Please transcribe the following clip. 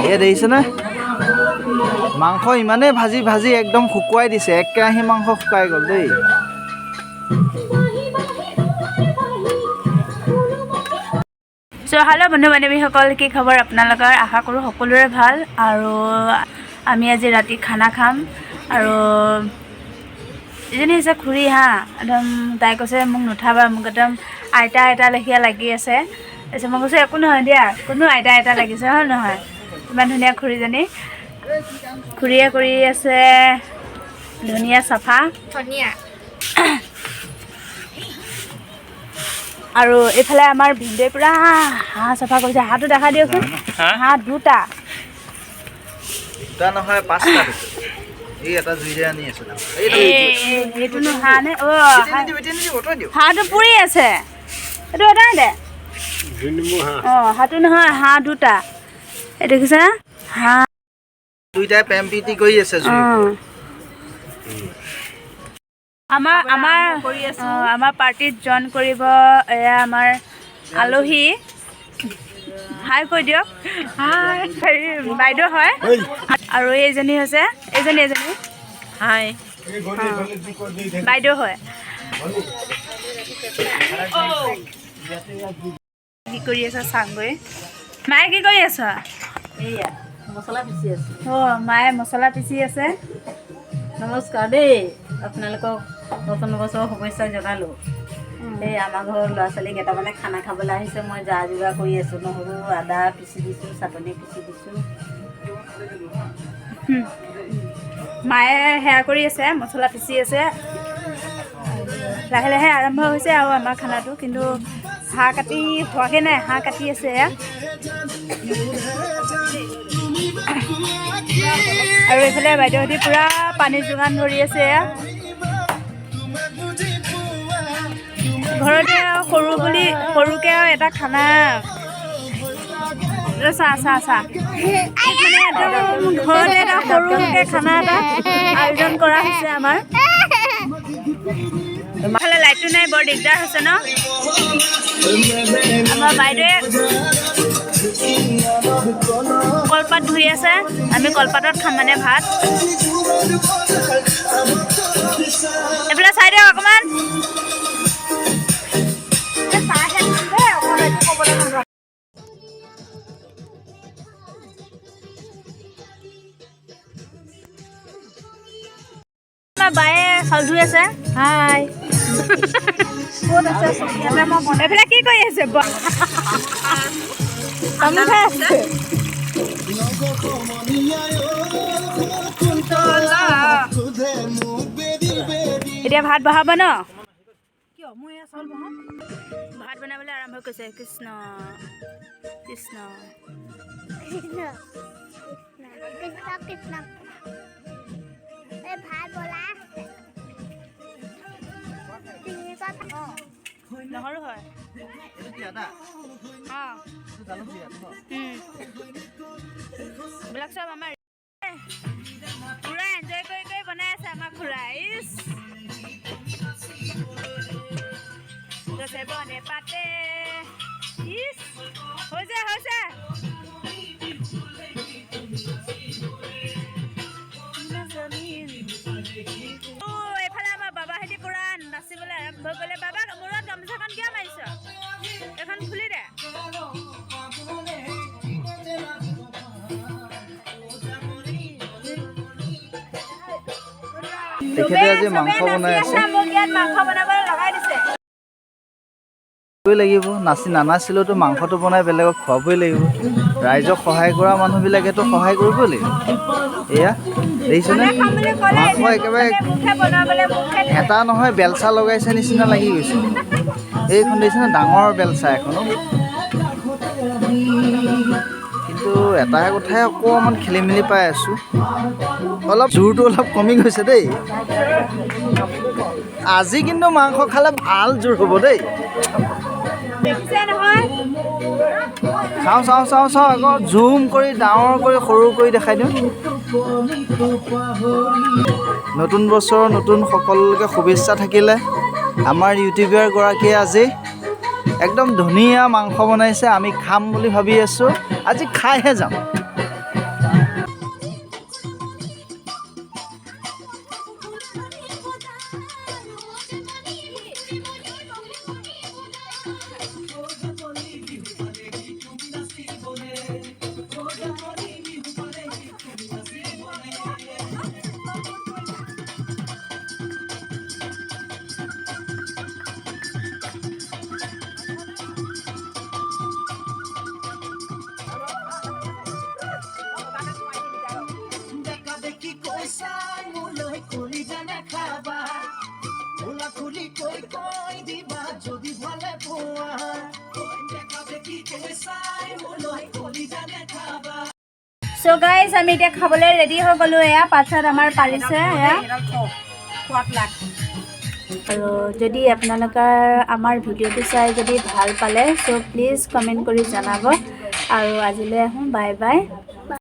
এয়া দেখিছেনে, মাংস ইমানেই ভাজি ভাজি একদম শুকুৱাই দিছে, এক কেৰাহী মাংস শুকাই গ'ল দেই। চ' হেল্ল' বন্ধু বান্ধৱীসকল, কি খবৰ আপোনালোকৰ? আশা কৰোঁ সকলোৰে ভাল। আৰু আমি আজি ৰাতি খানা খাম। আৰু এজনী হৈছে খুৰী, হা একদম তাই কৈছে মোক নুঠাবা, মোক একদম আইতা আইতা লেখীয়া লাগি আছে। তাৰপিছত মই কৈছোঁ একো নহয় দিয়া, কোনো আইতা আইতা লাগিছে হয় নহয়, ইমান ধুনীয়া খুৰীজনী। খুৰীয়ে কৰি আছে ধুনীয়া চাফা ধনিয়া। আৰু এইফালে আমাৰ ভিনদেউৱে পূৰা হাঁহ চাফা কৰিছে। হাঁহটো দেখা দিয়কচোন, হাঁহ দুটা। দুটা নহয়, পাঁচটা দিছে। এই এটা জুইৰে আনি আছে। এইটোনো হাঁহ নে? অ, হাঁহটো পুৰি আছে, এইটো এটাই দে। অঁ, হাঁহটো নহয়, হাঁহ দুটা। এই দেখিছা হাঁহ দুইটাই প্ৰেম প্ৰীতি কৰি আছে। আমাৰ আমাৰ আমাৰ পাৰ্টিত জইন কৰিব এয়া আমাৰ আলহী। হাই কৈ দিয়ক। হাই, বাইদেউ হয়। আৰু এইজনী হৈছে, এইজনী এজনী হাই বাইদেউ হয়। কি কৰি আছা চাংগৈ? মায়ে কি কৰি আছ? এইয়া মছলা পিচি আছোঁ। অঁ, মায়ে মছলা পিচি আছে। নমস্কাৰ দেই, আপোনালোকক নতুন বছৰৰ শুভেচ্ছা জনালোঁ। এই আমাৰ ঘৰৰ ল'ৰা ছোৱালী কেইটামানে খানা খাবলৈ আহিছে, মই যা যোগাৰ কৰি আছোঁ। নহৰু আদা পিচি দিছোঁ, চাটনি পিচি দিছোঁ। মায়ে সেয়া কৰি আছে, মছলা পিচি আছে। লাহে লাহে আৰম্ভ হৈছে আৰু আমাৰ খানাটো, কিন্তু হাঁহ কাটি হোৱাগৈ নাই, হাঁহ কাটি আছে এয়া। আৰু এইফালে বাইদেউহঁতি পূৰা পানী যোগান ধৰি আছে এয়া। ঘৰতে সৰু বুলি সৰুকৈ আৰু এটা খানা, চাহ চাহ চাহ মানে একদম ঘৰতে এটা সৰুকৈ খানা এটা আয়োজন কৰা হৈছে আমাৰ। ফালে লাইটটো নাই, বৰ দিগদাৰ হৈছে ন। আমাৰ বাইদেৱে কলপাত ধুই আছে, আমি কলপাতত খাম মানে ভাত। এইফালে চাই দিয়ক অকণমান। বায়ে চাউল ধুই আছে। হাই, এইফালে কি কৰি আছে? তামোল খাই আছে। এতিয়া ভাত বহাব ন? ভাত বনাবলৈ আৰম্ভ কৰিছে। কৃষ্ণ কৃষ্ণ কৃষ্ণ কৃষ্ণ। এই ভাত বলাই আছে। নহৰু হয়। এইবিলাক চব আমাৰ পুৰা এনজয় কৰি কৰি বনাই আছে আমাৰ খুৰা। ইছ বনে পাতে ইছ হৈছে হৈছে। এইফালে আমাৰ বাবাহেঁতি পুৰা নাচিবলৈ আৰম্ভ কৰিলে। বাবাক মূৰত গামোচাখন কিয় মাৰিছ? এখন খুলি দে। তেখেতে আজি মাংস বনাই আছে। মোক ইয়াত মাংস বনাবলৈ লগাই দিছে। লাগিব নাচি নানাচিলেওতো মাংসটো বনাই বেলেগক খুৱাবই লাগিব। ৰাইজক সহায় কৰা মানুহবিলাকেতো সহায় কৰিবই লাগিব। এয়া দেখিছেনে, মাংস একেবাৰে এটা নহয় বেলচা লগাইছে নিচিনা লাগি গৈছে। এইখন দেখিছেনে, ডাঙৰ বেলচা এখনো। কিন্তু এটা কথাই অকণমান খেলি মেলি পাই আছোঁ, অলপ জোৰটো অলপ কমি গৈছে দেই। আজি কিন্তু মাংস খালে ভাল জোৰ হ'ব দেই। চাওঁ চাওঁ চাওঁ চাওঁ, আকৌ জুম কৰি ডাঙৰ কৰি সৰু কৰি দেখাই দিওঁ। নতুন বছৰৰ নতুন সকলোকে শুভেচ্ছা থাকিলে। আমাৰ ইউটিউবাৰগৰাকীয়ে আজি একদম ধুনীয়া মাংস বনাইছে, আমি খাম বুলি ভাবি আছোঁ। আজি খাইহে যাম। চ' গাইজ, আমি এতিয়া খাবলৈ ৰেডি হৈ গ'লোঁ। এয়া পাছত আমাৰ পাৰিছে এয়া। সোৱাদ লাগ। আৰু যদি আপোনালোকৰ আমাৰ ভিডিঅ'টো চাই যদি ভাল পালে, চ' প্লিজ কমেণ্ট কৰি জনাব। আৰু আজিলৈ আহোঁ, বাই বাই।